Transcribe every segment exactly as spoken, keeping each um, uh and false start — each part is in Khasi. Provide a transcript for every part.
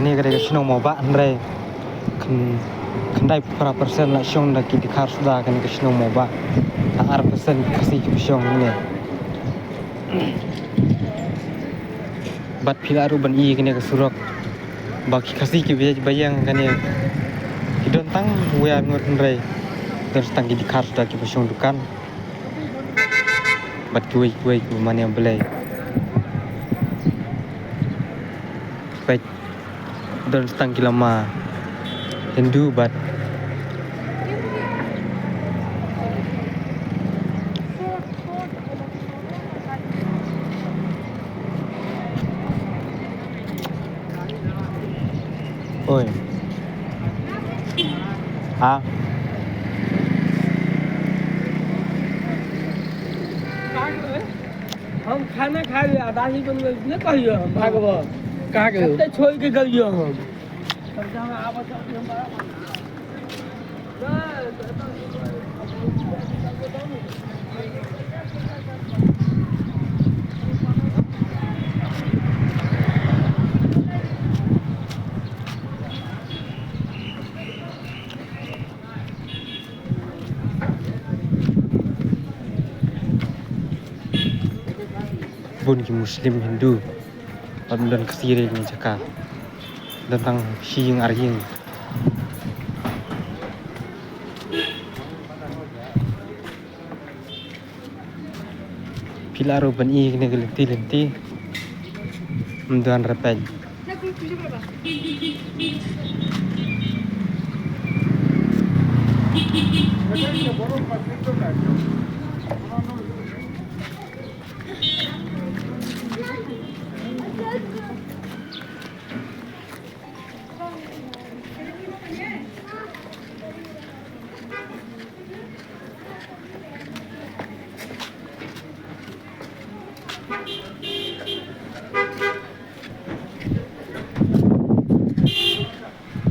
Kane ka dei ka shnong Mawbah hynrei khyndai phra percent la shong da ki dkhar suda kane ka shnong Mawbah. Tang ar percent Khasi kiba shong hangne. Bad phi lah ruh ban ïohi kane ka surok ba ki Khasi kiba ïeng kane ki don tang wei ar ngut hynrei don tang ki dkhar suda kiba shong dukan. Bad kiwei kiwei kiba mane Blei. Peit, don tang ki lama Hindu bad Oi. Ha? हम खाना खा लिया, दाढ़ी बनवे ने कहियो हम भागबो। कहाँ के हो? कते छोड़ के गलियो हम। Bun ki Muslim, Hindu, bad ym don Khasi re kine ki jaka. Don tang shi ïing ar ïing. Phi lah ruh ban ïohi kine ki lynti lynti. Ym don re peit.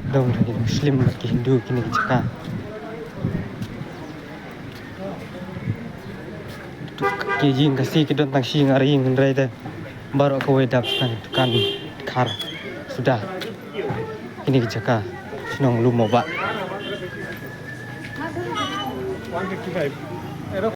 Dang ki Muslim bad ki Hindu kine ki jaka. Ki ïing Khasi ki don tang shi ïing ar ïing hynrei te baroh kawei dap tang dukan dkhar suda. Kine ki jaka shnong Lum Mawbah.